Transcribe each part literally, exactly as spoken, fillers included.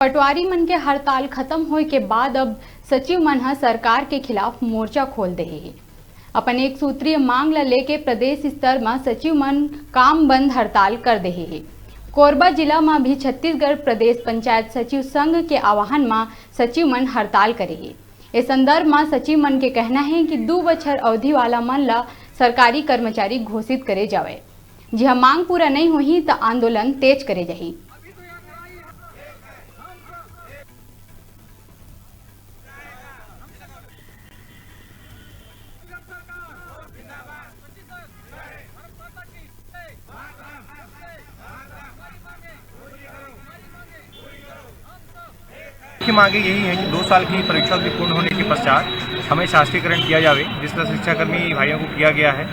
पटवारी मन के हड़ताल खत्म होए के बाद अब सचिव मन ह सरकार के खिलाफ मोर्चा खोल देहे हे। अपन एक सूत्रीय मांग ल लेके प्रदेश स्तर म सचिव मन काम बंद हड़ताल कर देहे हे। कोरबा जिला म भी छत्तीसगढ़ प्रदेश पंचायत सचिव संघ के आह्वान म सचिव मन हड़ताल करे हे। ए संदर्भ म सचिव मन के कहना हे कि दू बछर अवधि वाला मन ल सरकारी कर्मचारी घोषित करे जावय। जिहां मांग पूरा नइ होही, त आंदोलन तेज करे जाही। मुख्य मांगे यही है कि दो साल की परीक्षा अवधि पूर्ण होने के पश्चात हमें शासकीयकरण किया जावे, जिस तरह शिक्षाकर्मी भाइयों को किया गया है।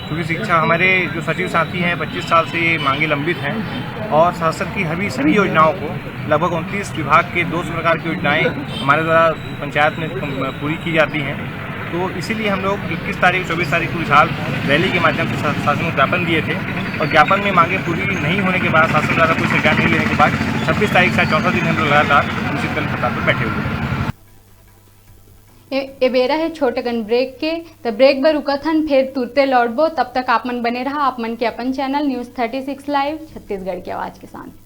क्योंकि शिक्षा, हमारे जो सचिव साथी हैं, पच्चीस साल से ये मांगे लंबित हैं और शासन की हर सभी योजनाओं को लगभग उनतीस विभाग के दो सौ प्रकार की योजनाएं हमारे द्वारा पंचायत में पूरी की जाती हैं। तो इसीलिए हम लोग इक्कीस तारीख, चौबीस तारीख को विशाल रैली के माध्यम से शा-, शासन को ज्ञापन दिए थे और ज्ञापन में मांगे पूरी नहीं होने के बाद, शासन द्वारा कोई संज्ञान नहीं लेने के बाद छब्बीस तारीख से चौथा दिन हम लोग लगातार अनिश्चितकालीन हड़ताल पर बैठे हुए हैं। ए, ए बेरा हे छोटकन ब्रेक के, त ब्रेक बर रुकत हन, फेर तुरते लौटबो। तब तक आप मन बने रहा आप मन के अपन channel news thirty six live Chhattisgarh की आवाज़ के साथ।